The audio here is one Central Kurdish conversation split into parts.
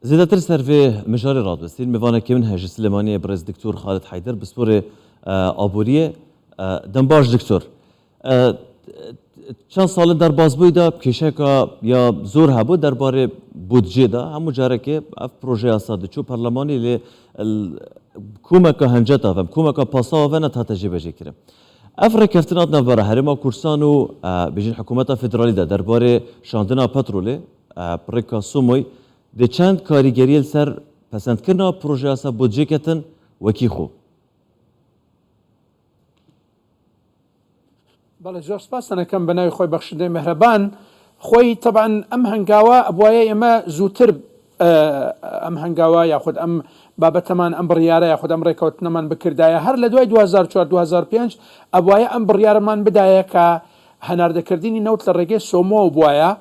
Zêdetir ser vê mijarê radiwestîn mêvanekê min heye ji Silêmaniyê birêz Diktor Xalid Heyder pisporê aboriyê. Dembaş diktor. Çend salên derbasbûyî de kêşeka ya zor hebû derbarê budcê de hemû carekê ev proje yasa diçû perlemanî lê komeka hinceta ve komeka pasawa ve nethate jêbecêkirin. Ev rêkeftina di navbera Herêma Kurdistan û bêjin hikûmeta federalî de derbarê şandina petrolê Pirrika Somoy dê çend karîgeriyê li ser pesendkirina projeyasa budcê ketin wekî xwe. بەڵێ زۆر سپاستان ئەکەم بە ناوی خۆی بەخشندەی مێهرەبان خۆی تەبعەن ئەم هەنگاوە ئەبوایە ئێمە زووتر ئەم هەنگاوە یاخود ئەم بابەتەمان ئەم بڕیارە یاخود ئەم ڕێکەوتنەمان بکردایە هەر لە دوای 2004 2005 ئەبوایە ئەم بڕیارەمان بدایە کە هەناردەکردنی نەوت لە ڕێگەی سۆمۆوە بوایە،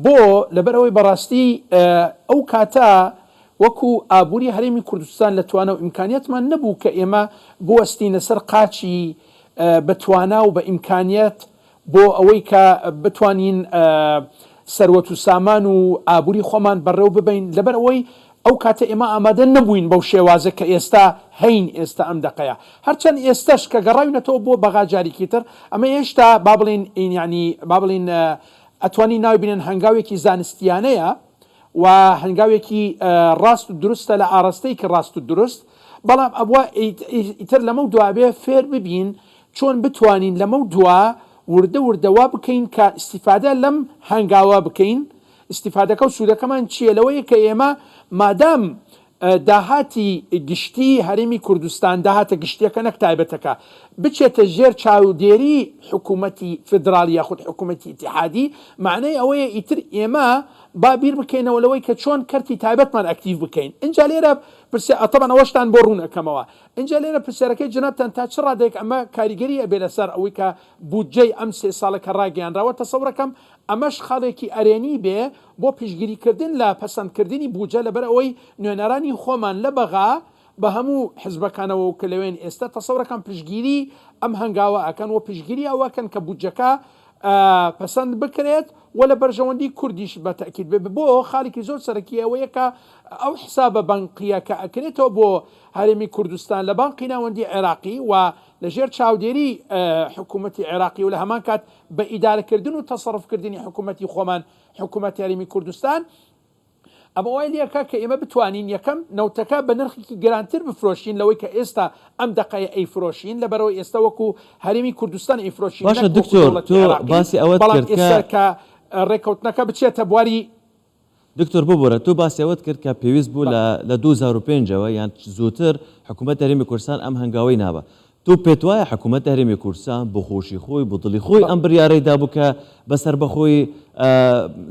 بۆ؟ لەبەرئەوەی بەڕاستی ئەو کاتە وەکو ئابوری هەرێمی کوردستان لە توانا و ئیمکانیەتمان نەبوو کە ئێمە بوەستینە سەر قاچی بە توانا و بە ئیمکانیەت بۆ ئەوەی کە بتوانین سەروەت و سامان و ئابوری خۆمان بەڕێو ببەین، لەبەرئەوەی ئەو کاتە ئێمە ئامادە نەبووین بەو شێوازە کە ئێستا هەین ئێستا ئەم دەقەیە. هەرچەند ئێستەش کە گەڕاوینەتەوە بۆ بەغا جاریکی تر ئەمە هێشتا با بڵێین یانی با بڵێین ئەتوانین ناوی بنێن هەنگاوێکی زانستیانەیە و هەنگاوێکی ڕاست و دروستە لە ئاڕاستەیەکی ڕاست و دروست بەڵام ئەبوا ئیتر لەمەو دوا بێ فێر ببین چۆن بتوانین لەمەو دوا وردە وردە وا بکەین کە ئیستیفادە لەم هەنگاوە بکەین ئیستیفادەکە و سوودەکەمان چییە؟ لەوەیە کە ئێمە مادام داهاتی گشتی هەرێمی کوردستان، داهاتە گشتییەکە نەک تایبەتەکە، بچێتە ژێر چاودێری حکوومەتی فیدراڵی یاخود حکوومەتی ئیتیحادی، مەعنای ئەوەیە ئیتر ئێمە با بیر بکەینەوە لەوەی کە چۆن کەرتی تایبەتمان ئەکتیڤ بکەین. ئینجا لێرە پرسیا، تەبعەن ئەوەشتان بۆ ڕوون ئەکەمەوە. ئینجا لێرە پرسیارەکەی جەنابتان تا چ ڕادەیەک ئەمە کاریگەری ئەبێ لەسەر ئەوەی کە بودجەی ئەم سێ ساڵە کە ڕاگەیانراوە، تەسەورەکەم ئەمەش خاڵێکی ئەرێنی بێ بۆ پشتگیریکردن لە پەسەندکردنی بوجە لەبەرئەوەی نوێنەرانی خۆمان لە بەغا بە هەموو حزبەکانەوە و کە لەوێن ئێستا تەسەورەکەم پشتگیری ئەم هەنگاوە ئەکەن و پشتگیری ئەوە ئەکەن کە بودجەکە پەسەند بکرێت و لە بەرژەوەندی کوردیش بە تەئکید بێ بۆ خاڵێکی زۆر سەرەکی ئەوەیە کە ئەو حسابە بانقیە کە ئەکرێتەوە بۆ هەرێمی کوردستان لە بانقی ناوەندی عێراقی و لەژێر چاودێری حکوومەتی عێراقی و لە هەمان کات بە ئیدارەکردن و تەسەروفکردنی حکوومەتی خۆمان، حکوومەتی هەرێمی کوردستان، ئەمە وای لێکا کە ئێمە بتوانین یەکەم نەوتەکە بە نرخێکی گرانتر بفرۆشین لەوەی کە ئێستا ئەم دەقەیە ئەیفرۆشین، لەبەرئەوەی ئێستا وەکو هەرێمی کوردستان ئەیفرۆشین باشە نەک وەکو دکتۆر دەوڵەتی تۆ عێراقی، باسی ئەوەت بەڵام کرد کە ئێستا کە ڕێککەوتنەکە بچێتە بواری دکتۆر ببورە تۆ باسی ئەوەت کرد کە پێویست بوو بەڵێ. لە لە 2005 ەوە یان زووتر حکوومەتی هەرێمی کوردستان ئەم هەنگاوەی نابا. تۆ پێت وایە حکوومەتی هەرێمی کوردستان بۆ خۆشی خۆی بۆ دڵی خۆی بەڵێ. ئەم بریارەی دابوو کە بە سەربەخۆیی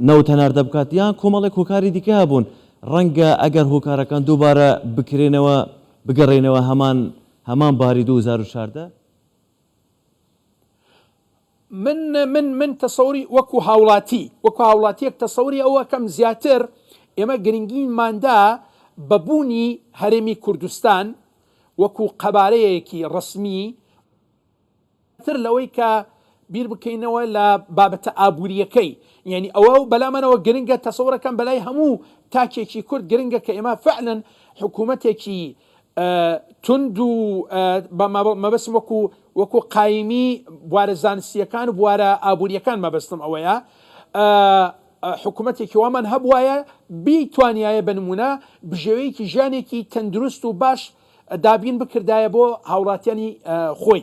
نەوت هەناردە بکات یان کۆمەڵێک هۆکاری دیکە هەبوون ڕەنگە ئەگەر هۆکارەکان دووبارە بکرێنەوە بگەڕێنەوە هەمان هەمان باری 2014؟ من من من تەسەوری وەکو هاوڵاتی وەکو هاوڵاتیەک تەسەوری ئەوە ئەکەم زیاتر ئێمە گرنگیماندا بە بوونی هەرێمی کوردستان وەکو قەبارەیەکی ڕەسمی تر لەوەی کە بیر بکەینەوە لە بابەتە ئابووریەکەی یعنی ئەوە و بەلامانەوە گرنگە تەسەورەکەم بەلای هەموو تاکێکی کورد گرنگە کە ئێمە فعلا حکوومەتێکی توند و مەبەستم وەکو وەکو قایمی بوارە زانستیەکان و بوارە ئابووریەکان مەبەستم ئەوەیە حکوومەتێکی وامان هەبوایە بیتوانیایە بە نمونە بژێوەیەکی ژیانێکی تەندروست و باش دابین بکردایە بۆ هاوڵاتیانی خۆی.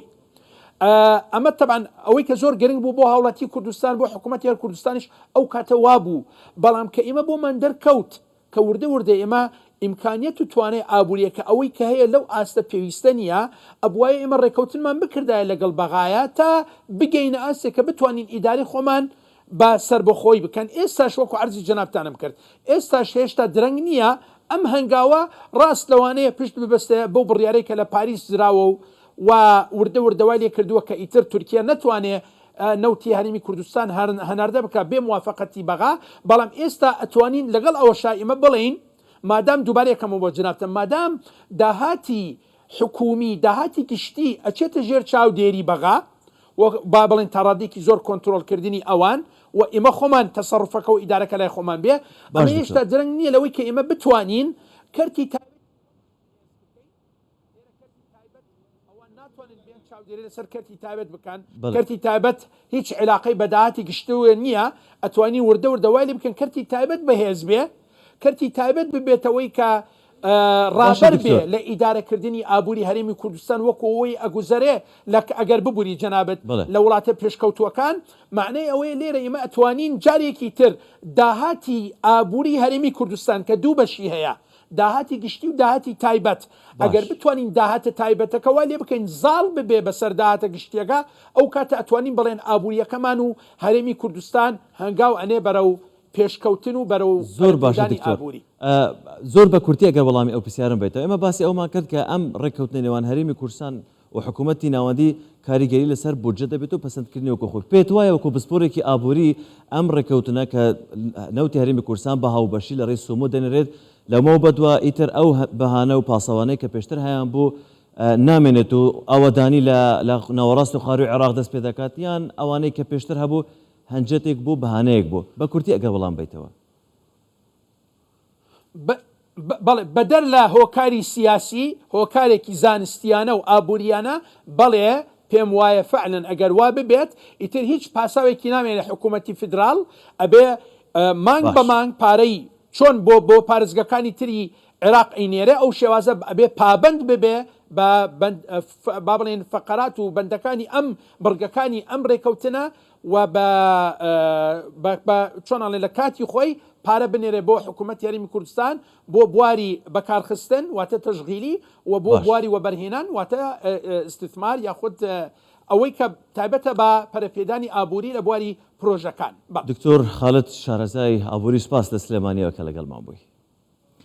ئەمە تەبعەن ئەوەی کە زۆر گرنگ بوو بۆ هاوڵاتی کوردستان بۆ حکوومەتی هەر کوردستانیش ئەو کاتە وابوو بەڵام کە ئێمە بۆمان دەرکەوت کە وردە وردە ئێمە ئیمکانیەت و توانای ئابوریەکە ئەوەی کە هەیە لەو ئاستە پێویستە نیە، ئەبوایە ئێمە ڕێکەوتنمان بکردایە لەگەڵ بەغایا تا بگەینە ئاستێک کە بتوانین ئیدارەی خۆمان بە سەربەخۆی بکەن، ئێستاش وەکو عەرزی جەنابتانم کرد ئێستاش هێشتا درەنگ نیە، ئەم هەنگاوە ڕاست لەوانەیە پشت ببەستێ بەو بڕیارەی کە لە پاریس دراوە و و وردە وردە وای لێکردووە کە ئیتر تورکیە نەتوانێ نەوتی هەرێمی کوردستان هەناردە بکا بێ موافەقەتی بەغا، بەڵام ئێستا ئەتوانین لەگەڵ ئەوەشا ئێمە بڵێین مادام دووبارە یەکەمەوە بۆ جەنابتان مادام داهاتی حکوومی داهاتی گشتی ئەچێتە ژێر چاودێری بەغا. و با بڵێین تا ڕادەیەکی زۆر کۆنترۆڵکردنی ئەوان و ئێمە خۆمان تەسەروفەکە و ئیدارەکە لای خۆمان بێ، باش ئەمە دکتۆر. هێشتا درەنگ نییە لەوەی کە ئێمە بتوانین کەرتی تایبەت لێرە کەرتی تایبەت ئەوان ناتوانن بێن چاودێری لەسەر کەرتی تایبەت بکەن، بەڵێ. کەرتی تایبەت هیچ عیلاقەی بە داهاتی گشتیەوە نییە، ئەتوانین وردە وردە وای لێ بکەن کەرتی تایبەت بەهێز بێ، کەرتی تایبەت ببێتەوەی کە باشە ڕابەر بێ دکتۆر. لە ئیدارەکردنی ئابووری هەرێمی کوردستان وەکو ئەوەی ئەگوزەرێ لە ئەگەر ببوری جەنابت بەڵێ. لە وڵاتە پێشکەوتووەکان، مەعنای ئەوەیە لێرە ئێمە ئەتوانین جارێکی تر داهاتی ئابووری هەرێمی کوردستان کە دوو بەشی هەیە داهاتی گشتی و داهاتی تایبەت، ئەگەر باش. بتوانین داهاتە تایبەتەکە وا لێ بکەین زاڵ ببێ بەسەر داهاتە گشتیەکە ئەو کاتە ئەتوانین بڵێن ئابووریەکەمان و هەرێمی کوردستان هەنگاو ئەنێ بەرەو پێشکەوتن و بەرەو زۆر باشە پەرەپێدانی دکتۆر. ئابووری. زۆر بە کورتی ئەگەر وەڵامی ئەو پرسیارەم بەیتەوە. ئێمە باسی ئەوەمان کرد کە ئەم ڕێککەوتنەی نێوان هەرێمی کوردستان و حکوومەتی ناوەندی کاریگەری لەسەر بودجە دەبێت و پەسەندکردنی وەکو خۆی. پێت وایە وەکو پسپۆرێکی ئابووری ئەم ڕێککەوتنە کە نەوتی هەرێمی کوردستان بە هاوبەشی لە ڕێی سۆمۆ دەنێرێت لەمەو بەدوا ئیتر ئەو بەهانە و پاسەوانەی کە پێشتر هەیانبوو نامێنێت و ئاوەدانی لە ناوەڕاست و خوارووی عێراق دەست پێدەکات یان ئەوانەی کە پێشتر هەبوو هەنجەتێک بوو بەهانەیەک بوو؟ بە کورتی ئەگەر وەڵام بەیتەوە. بەڵێ، بەدەر لە هۆکاری سیاسی، هۆکارێکی زانستیانە و ئابووریانە، بەڵێ، پێم وایە فعلەن ئەگەر وا ببێت، ئیتر هیچ پاساوێکی نامێنێ حکوومەتی فیدراڵ ئەبێ مانگ بە باش. مانگ پارەی چۆن بۆ بۆ پارێزگەکانی تری عێراق ئەینێرێ ئەو شێوازە ئەبێ پابەند ببێ بە بەند با بڵێین فەقەرات و بەندەکانی ئەم بڕگەکانی ئەم ڕێکەوتنە و بە بە بە چۆن ئەڵێن لە کاتی خۆی پارە بنێرێ بۆ حکوومەتی هەرێمی کوردستان بۆ بواری بەکارخستن واتە تەشغیلی و بۆ باش. بواری وەبەرهێنان واتە ئیستیثمار یاخود ئەوەی کە تایبەتە بە پەرەپێدانی ئابووری لە بواری پرۆژەکان. بەڵێ. دکتۆر خالد شارەزای ئابووری سوپاس لە سلێمانیەوە کە لەگەڵمان بووی.